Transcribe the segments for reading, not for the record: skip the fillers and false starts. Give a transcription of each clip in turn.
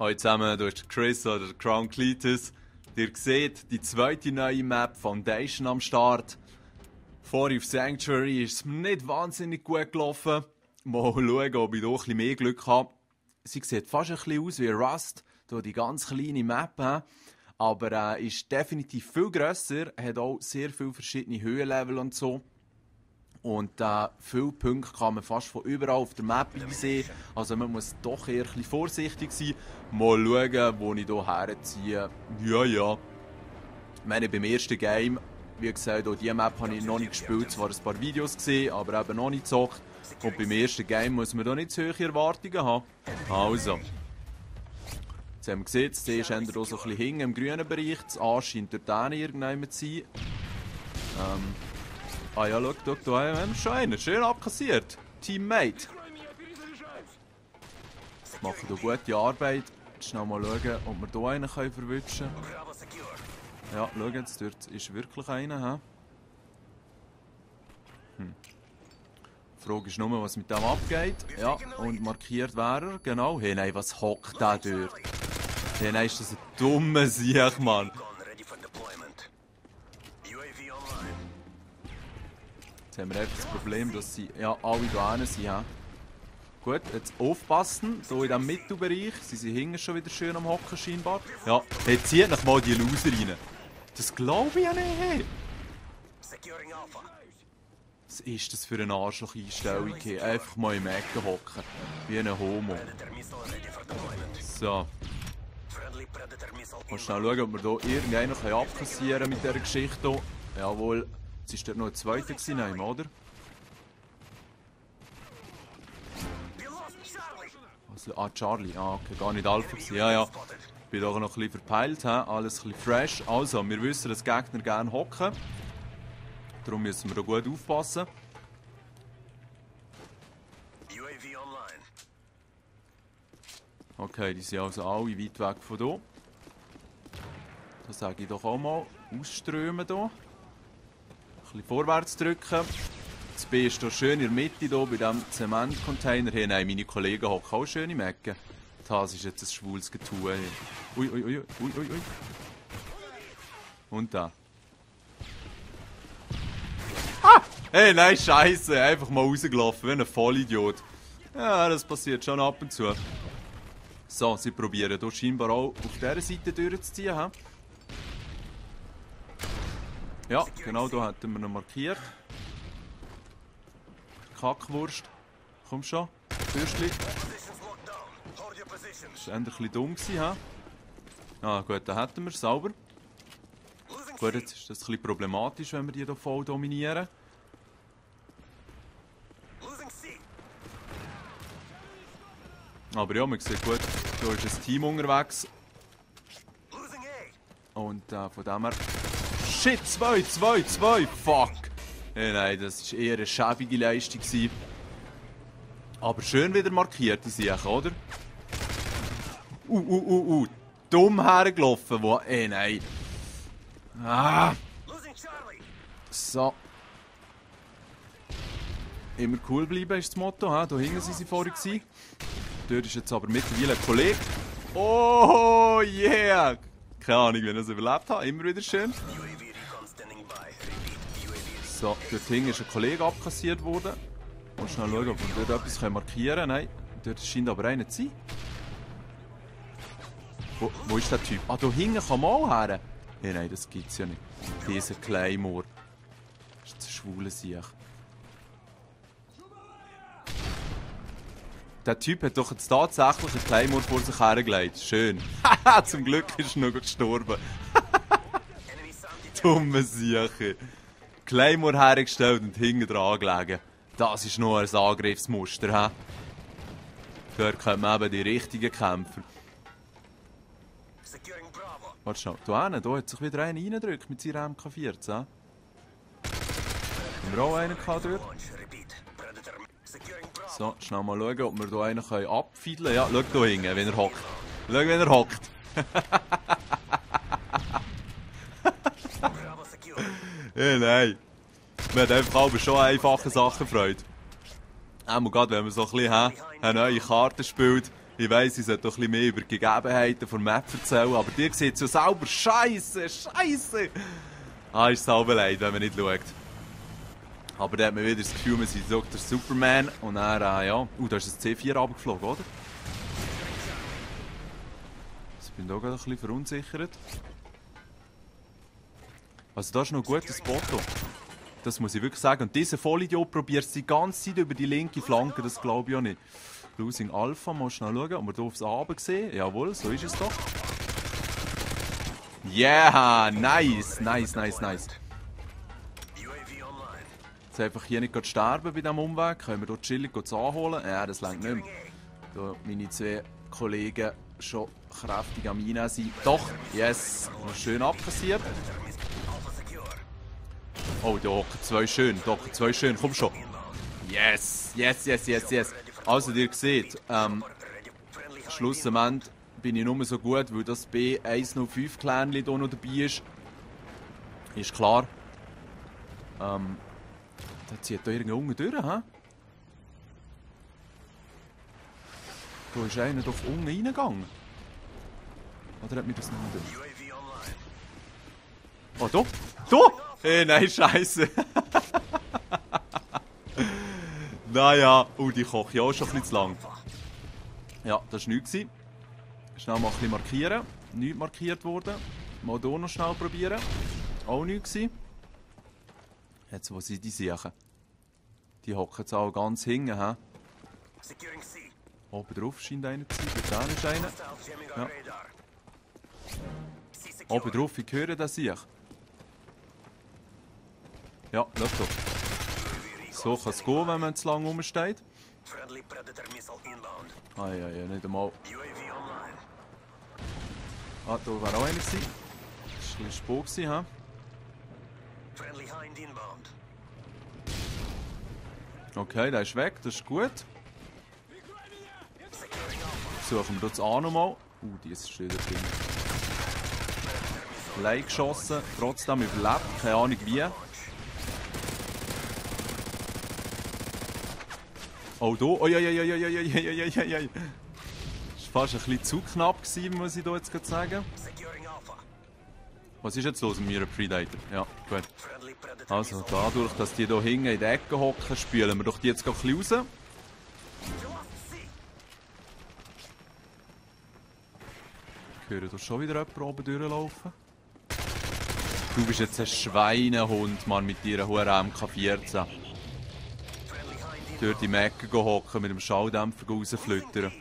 Hallo zusammen, du bist Chris oder Crown Cletus. Ihr seht die zweite neue Map Foundation am Start. Vorher auf Sanctuary ist es nicht wahnsinnig gut gelaufen. Mal schauen, ob ich hier ein bisschen mehr Glück habe. Sie sieht fast ein bisschen aus wie Rust, hier die ganz kleine Map. Aber ist definitiv viel grösser, hat auch sehr viele verschiedene Höhenlevel und so. Und viele Punkte kann man fast von überall auf der Map sehen. Also man muss doch eher ein bisschen vorsichtig sein. Mal schauen, wo ich hier herziehe. Ja. Ich meine, beim ersten Game, wie gesagt, auch diese Map habe ich noch nicht gespielt. Zwar ein paar Videos gesehen, aber eben noch nicht gezockt. Und beim ersten Game muss man da nicht zu hohe Erwartungen haben. Also. Jetzt haben wir gesehen, das C ist auch so ein bisschen hinten im grünen Bereich. Das A scheint dort irgendjemand zu sein. Ah ja, schau, da haben wir schon einen. Schön abkassiert. Teammate. Machen hier gute Arbeit. Schnell mal schauen, ob wir hier einen verwischen können. Ja, schau, jetzt dort ist wirklich einer. Die Frage ist nur, was mit dem abgeht. Ja, und markiert wer er. Genau. Hey, nein, was hockt der dort? Hey, nein, ist das ein dummer Sieg, Mann. Jetzt haben wir einfach das Problem, dass sie ja alle da hinten sind. Gut, jetzt aufpassen, hier in diesem Mittelbereich. Sie sind hinten schon wieder schön am Hocken scheinbar. Ja, jetzt zieht noch mal die Loser rein. Das glaube ich ja nicht. Was ist das für eine Arschloch-Einstellung hier? Einfach mal im Ecken hocken. Wie ein Homo. So. Mal schnell schauen, ob wir hier irgendeinen abkassieren können mit dieser Geschichte hier. Jawohl. Jetzt war dort noch ein zweiter gewesen, oder? Also, Charlie. Okay, gar nicht Alpha gewesen. Ja. Ich bin doch noch ein bisschen verpeilt, alles ein bisschen fresh. Also, wir wissen, dass Gegner gerne hocken. Darum müssen wir da gut aufpassen. Okay, die sind also alle weit weg von hier. Da sage ich doch auch mal, ausströmen hier. Ein bisschen vorwärts drücken. Das B ist hier schön in der Mitte, hier bei diesem Zementcontainer. Hey, nein, meine Kollegen hocken auch schön im Ecken. Das ist jetzt ein schwules Getue. Ui. Und da. Ah! Hey, nein, Scheiße. Einfach mal rausgelaufen, wie ein Vollidiot. Ja, das passiert schon ab und zu. So, sie probieren hier scheinbar auch auf dieser Seite durchzuziehen. Ja, genau, da hätten wir ihn markiert. Kackwurst. Komm schon, Bürstli. Das war ein bisschen dumm. Ah, gut, dann hätten wir es sauber. Gut, jetzt ist das ein bisschen problematisch, wenn wir die hier voll dominieren. Aber ja, man sieht gut, da ist ein Team unterwegs. Und von dem her... Shit, 2, fuck! Hey, nein, das war eher eine schäbige Leistung. Aber schön wieder markiert, die Sache, oder? Dumm hergelaufen, wo... Hey, nein. Ah! So. Immer cool bleiben ist das Motto, da hinten waren sie vorher. Dort ist jetzt aber mittlerweile ein Kollege. Oh, yeah! Keine Ahnung, wie ich das überlebt habe. Immer wieder schön. So, dort hinten ist ein Kollege abkassiert worden. Und schnell schauen, ob wir dort etwas markieren können. Nein, dort scheint aber einer zu sein. Wo ist der Typ? Ah, da hinten kann man auch her. Ja, nein, das gibt's ja nicht. Dieser Claymore. Das ist ein schwuler Sieg. Der Typ hat doch jetzt tatsächlich einen Claymore vor sich hergelegt. Schön. Haha, zum Glück ist er noch gestorben. Dumme Sache. Claymore hergestellt und hinten dran gelegen. Das ist nur ein Angriffsmuster. Dort kommen eben die richtigen Kämpfer. Warte schnell, da hat sich wieder einer reingedrückt mit seiner MK14. Haben wir auch einen dort? So, schnell mal schauen, ob wir hier einen abfiedeln können. Ja, schau hier hinten, wenn er hockt. Schau, wenn er hockt. Ja, nein. Man hat einfach aber schon einfache Sachen Freude. Auch gerade wenn man so ein bisschen eine neue Karte spielt. Ich weiss, ich sollte doch ein bisschen mehr über die Gegebenheiten der Map erzählen, aber dir sieht es ja selber scheiße, scheiße. Ah, ist es auch leid, wenn man nicht schaut. Aber da hat man wieder das Gefühl, man sei Dr. Superman und dann, ja. Da ist ein C4 runtergeflogen, oder? Ich bin da gerade ein bisschen verunsichert. Also da ist noch ein guter Spot. Das muss ich wirklich sagen. Und dieser Vollidiot probiert es die ganze Zeit über die linke Flanke, das glaube ich auch nicht. Losing Alpha, mal schnell schauen, ob wir hier aufs Abend sehen. Jawohl, so ist es doch. Yeah, nice, nice, nice, nice. Jetzt einfach hier nicht sterben bei diesem Umweg. Können wir hier chillig anholen? Ja, das reicht nicht mehr. Da meine zwei Kollegen schon kräftig am Einnehmen sind. Doch, yes, schön abkassiert. Oh, da hocken zwei schön, komm schon. Yes, yes, yes, yes, yes. Also, ihr seht, schlussendlich bin ich nur so gut, weil das B105-Klänchen hier noch dabei ist. Ist klar. Da zieht da irgendwo unten durch, hä? Da ist einer doch unten reingegangen. Oder hat mir das nicht durch? Oh, da! Da! Hey, nein, scheiße! Naja, die koche ich auch schon ein bisschen zu lang. Ja, das war nichts. Schnell mal ein bisschen markieren. Nichts markiert worden. Mal hier noch schnell probieren. Auch nichts. Jetzt, wo sind die Siechen? Die hocken jetzt auch ganz hinten, hä? Oben drauf scheint einer zu sein. Dort ist einer. Ja. Oben drauf, ich höre das Siech. Ja, läuft doch. So kann es gehen, wenn man zu lange rumsteht. Ah ja, ja, nicht einmal. Ah, da war auch einer gewesen. Das war ein Spur gewesen, hä? Okay, der ist weg, das ist gut. Suchen wir das auch nochmal. Die ist schön drin. Leicht geschossen, trotzdem überlebt, keine Ahnung wie. Oh, da. Oh, ja, ja, ja, ja, ja, ja, ja, ja, ja, ja. Das war fast ein bisschen zu knapp gewesen, muss ich hier jetzt gerade sagen. Was ist jetzt los mit meiner Predator? Ja, gut. Also, dadurch, dass die hier hinten in der Ecke hocken, spülen wir doch die jetzt gleich ein bisschen raus. Ich höre hier schon wieder jemanden oben durchlaufen. Du bist jetzt ein Schweinehund, Mann, mit deiner hohen MK14. Dort im Ecke hocken, mit dem Schalldämpfer rausflüttern.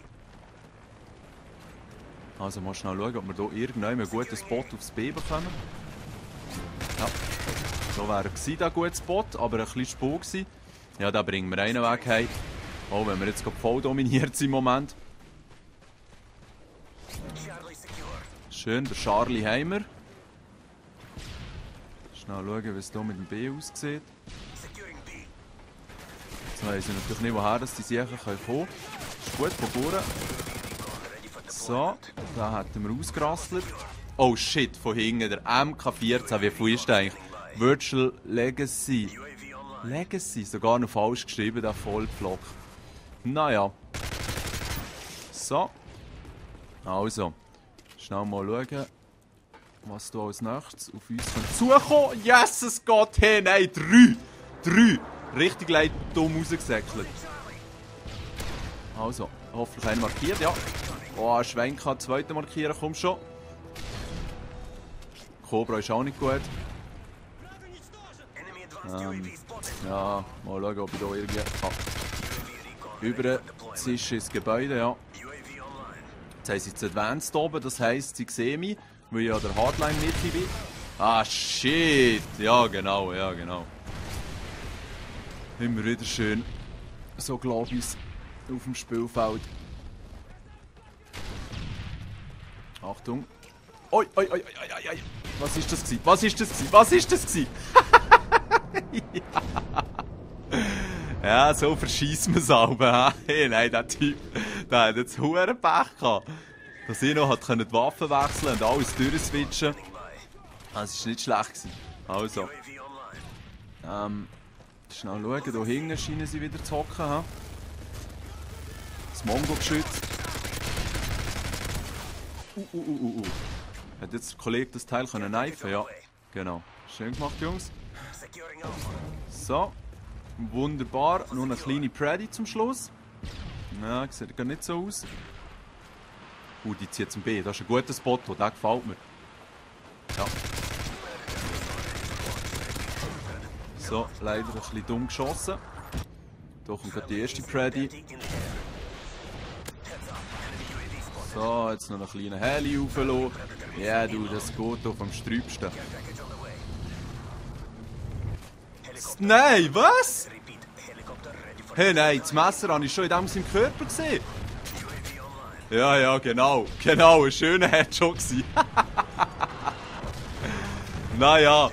Also mal schnell schauen, ob wir hier irgendwann einen guten Spot aufs B bekommen. Ja, so wäre ein guter Spot, aber ein bisschen Spur gewesen. Ja, da bringen wir einen weg heim. Auch wenn wir jetzt voll dominiert sind im Moment. Schön, der Charlie Heimer. Schnell schauen, wie es hier mit dem B aussieht. Jetzt weiss ich natürlich nicht, woher die Siechen kommen können. Ist gut, von vorne. So, da hätten wir ausgerasselt. Oh shit, von hinten, der MK14, wie viel ist der eigentlich? Virtual Legacy. Legacy, sogar noch falsch geschrieben, der Vollblock. Naja. So. Also, schnell mal schauen, was da als nächstes auf uns zukommt. Yes, es geht hin! Nein, 3! Richtig leid dumm rausgesäckelt. Also, hoffentlich einer markiert, ja. Oh, Schwenk kann zweite markieren, komm schon. Cobra ist auch nicht gut. Ja, mal schauen, ob ich hier irgendwie überzischen ins Gebäude, ja. Jetzt haben sie jetzt Advanced oben, das heisst, sie sehen mich, weil ich an der Hardline mit bin. Ah, shit! Ja, genau, ja, genau. Immer wieder schön. So glaube ich auf dem Spielfeld. Achtung. Oi, oi, oi, oi, oi, oi. Was ist das gewesen? Was ist das gewesen? Was ist das gewesen? Ja, so verschießt man es auch. Hey, nein, der Typ, der hat jetzt verdammt Pech gehabt. Dass ich noch die Waffen wechseln und alles durchswitchen. Das war nicht schlecht gewesen. Also. Schnell schauen, hier hinten scheinen sie wieder zu hocken. Das Mongo-Geschütz. Hat jetzt der Kollege das Teil können knifen? Ja, genau. Schön gemacht, Jungs. So. Wunderbar. Nur eine kleine Preddy zum Schluss. Ja, sieht gar nicht so aus. Die zieht zum B. Das ist ein guter Spot, der gefällt mir. Ja. So, leider ein bisschen dumm geschossen. Da kommt gerade die erste Preddy. So, jetzt noch einen kleinen Heli rauflassen. Ja, du, das geht hier vom Sträubsten. Nein, was? Hey, nein, das Messer habe ich schon in seinem Körper gesehen. Ja, genau. Genau, ein schöner Headshot gewesen. Naja,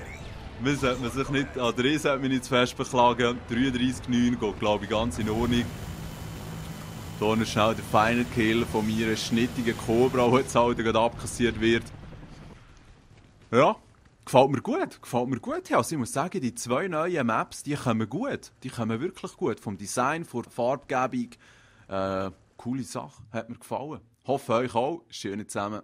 man sollte sich nicht, an der sollte mich nicht zu fest beklagen. 33,9 geht, glaube ich, ganz in Ordnung. Hier ist schnell der Final Kill von mir, ein schnittiger Cobra, der jetzt halt gerade abkassiert wird. Ja, gefällt mir gut. Ja, also ich muss sagen, die 2 neuen Maps, die kommen gut. Die kommen wirklich gut. Vom Design, von der Farbgebung. Coole Sache, hat mir gefallen. Hoffe euch auch. Schöne zusammen.